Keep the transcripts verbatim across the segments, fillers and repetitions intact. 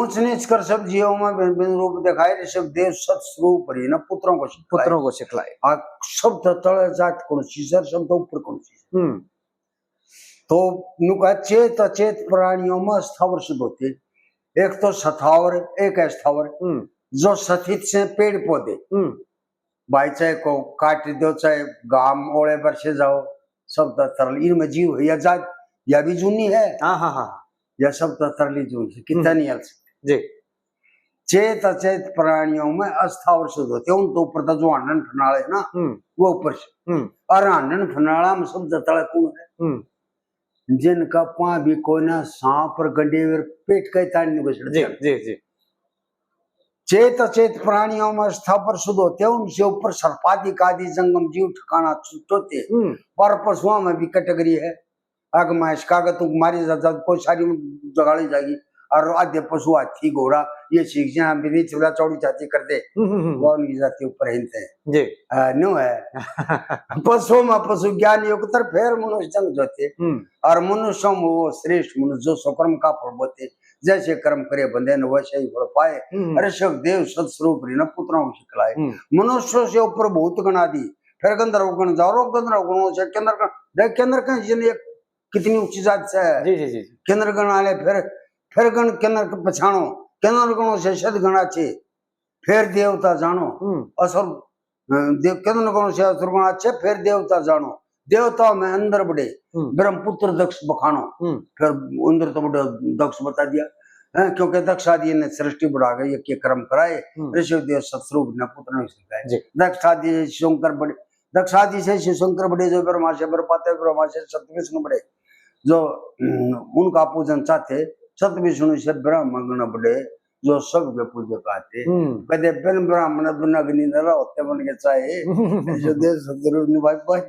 ऊंच नीच कर सब जीवों में भिन्न भिन्न रूप दिखाए, ऋषभ देव सत स्वरूप हरि ने पुत्रों को सिखलाए। पुत्रों को सिखलाए। आ, सब तो तले जात कौन सी सर, सब तो ऊपर कौन सी सर। हम्म। तो नु कहा, चेत अचेत प्राणियों में स्थावर शुद्ध होते, एक तो स्थावर, एक अस्थावर। हम्म। जो स्थित से पेड़ पौधे, हम्म। भाई चाहे को काट दो, चाहे घाम ओले बरसे जाओ, सब तो तरल, इनमें जीव है या जात, या भी जूनी है। हाँ, हाँ, हाँ। या सब तो तरली जून से, कितना हम्म। नहीं हल सकते। जी। चेत अचेत प्राणियों में अस्थावर शुद्ध होते हैं, उन तो ऊपर तो जो हांडन फनाले ना, हम्म। वो ऊपर से। हम्म। और हांडन फनाला में सब तो तले कौन है? हम्म। जिनका पां भी कोई ना, सांप और गंडेर पेट का ही तान नहीं बसड़ जी, जाता। जी, जी। चेत अचेत प्राणियों में स्थावर शुद्ध होते हैं, उनसे ऊपर सर्पादिक आदि जंगम जीव ठिकाना छुट्ट होते हैं। हम्म। पर पशुओं में भी कैटेगरी है। अग मांस का, अगर तू मारी जा, जा, कोई सारी जगाली जाएगी। और आधे पशु हाथी घोड़ा ये सीख जाए, हम भी नहीं चूल्हा चौड़ी छाती कर दे। हम्म, हम्म, हम्म। वो उनकी जाति ऊपर हिंदते हैं। जी। आ, न्यू है। पशु में पशु ज्ञान युक्त, फिर मनुष्य जंग जोते। हम्म। और मनुष्यों में वो श्रेष्ठ मनुष्य जो स्वकर्म का फल बोते, जैसे कर्म करे बंदे ने वैसे ही फल पाए। हम्म। ऋषभ देव सत स्वरूप हरि ने पुत्रों को सिखलाए। हम्म। मनुष्यों से ऊपर भूत गण आदि, फिर गंधर्व गण, जारो गंधर्व गणों से किन्नर गण, देख किन्नर गण जिन एक कितनी ऊंची जात से है। जी, जी, जी, जी। किन्नर गण आले फिर, फिर गण किन्नर के पछाणो, किन्नर गणों से सद गण अच्छे, फिर देवता जाणो। हम्म। असुर, अ, देव, किन्नर गणों से असुर गण अच्छे, फिर देवता जाणो। देवताओं में इंद्र बड़े, हम्म। ब्रह्मपुत्र दक्ष बखाणो। हम्म। फिर इंद्र तो बड़े दक्ष बता दिया, हैं, क्योंकि दक्ष आदि ने सृष्टि बढ़ा गई, ये के कर्म कराए, हम्म। ऋषि देव सत स्वरूप ने पुत्र ने सिखाए। जी। दक्ष आदि शंकर बड़े, दक्ष आदि से शिव शंकर बड़े, जो ब्रह्मा से बर पाते, ब्रह्मा से सत विष्णु बड़े, जो, हम्म, उनका पूजन चाहते, सत विष्णु से ब्रह्म गण बड़े, जो सब के पूजे पाते। हम्म। कदे बिन ब्राह्मण बिन अग्नि न रहो, ते मन के चाहे। जो देश सतगुरु ने भाई, भाई,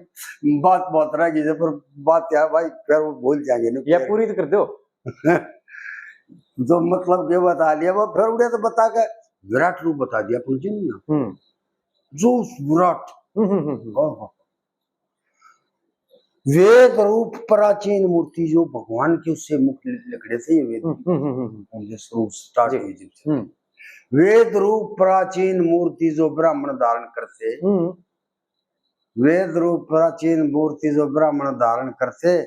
बात बहुत रह गई है, पर बात यार भाई, फिर वो भूल जाएंगे ना। या पूरी तो कर दो। जो मतलब के बता लिया, वो फिर उड़े तो बता के विराट रूप बता दिया अपन जी ने। हम्म। जो उस विराट, हम्म, हम्म, हम्म, हम्म। ओहो। वेद रूप प्राचीन मूर्ति जो भगवान के उससे मुख लि-, लिखड़े थे ये वेद। हम्म, हम्म, हम्म, हम्म। ये स्वरूप start जी। हुई जब से। हम्म। वेद रूप प्राचीन मूर्ति जो ब्राह्मण धारण करते। हम्म। वेद रूप प्राचीन मूर्ति जो ब्राह्मण धारण करते।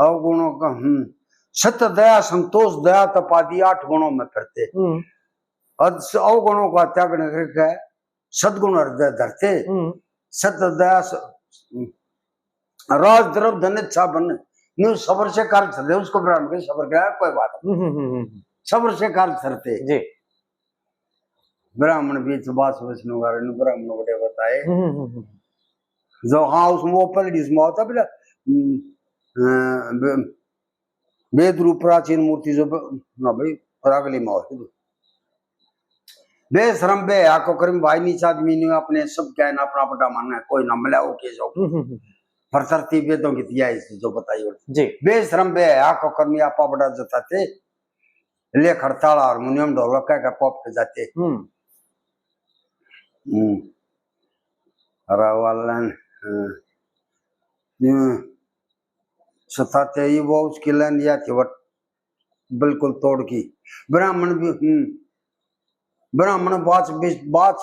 अवगुणों का, हम्म, सत दया संतोष दया तप आदि आठ गुणों में फिरते। हम्म। अद-, अवगुणों का त्याग न करके सद्गुण हृदय धरते। हम्म। सत दया स-, राज द्रव्य धन इच्छा बन, न्यू सबर से कार्य चले, उसको ब्राह्मण के सबर कराया, कोई बात नहीं। हम्म, हम्म, हम्म, हम्म। सबर से कार्य चलते। जी। ब्राह्मण बीच बास विष्णु गारे ने ब्राह्मण बड़े बताए। हम्म, हम्म, हम्म। जो हाँ, उसमें वो पलड़ी उसमें होता बोला, हम्म, अ, ब-, वेद रूप प्राचीन मूर्ति जो ब-, ना भाई, पर अगली में होती। बेशरम बेहया को कर्म भाई, नीच आदमी ने अपने सब क्या है ना, अपना बड़ा मानना है, कोई ना मिला, वो के जाओ। हम्म, हम्म, हम्म। प्रकृति वेदों की दिया इस जो बताई और जी। बेशरम बेहया को कर्मी आपा बड़ा जताते, ले खड़ताल हारमोनियम ढोलक कह के पॉप के जाते। हम्म। हम्म। अरे वालन, हम्म। हम्म। सताते ही वो उसकी लाइन या थी, वो बिल्कुल तोड़ की। ब्राह्मण भी, हम्म, ब्राह्मण बाच बीच, बाच,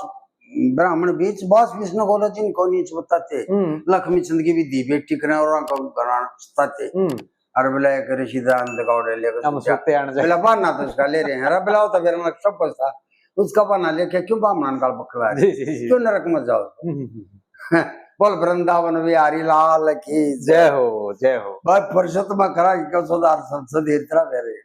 ब्राह्मण बीच बास विष्णु को जिनको नीच बताते। हम्म। लक्ष्मी चंद की भी धी बेटी करें और उनका घराना सताते। हम्म। अरे बोला एक ऋषि दान दगावड़े लेकर हम सोचा। सोते आने जाए। बोला बहाना तो उसका ले रहे हैं। अरे बोला वो तो मेरा नक्शा फंसा। उसका बहाना लेके क्यों बामणान गाल बकवा रहे? जी, जी, जी। क्यों नरक में जाओ? हम्म, हम्म, हम्म। बोल वृंदावन बिहारी लाल की जय। जय हो, जय हो। भाई फुर्सत में करा कि क्यों सुधार संसद इतना मेरे।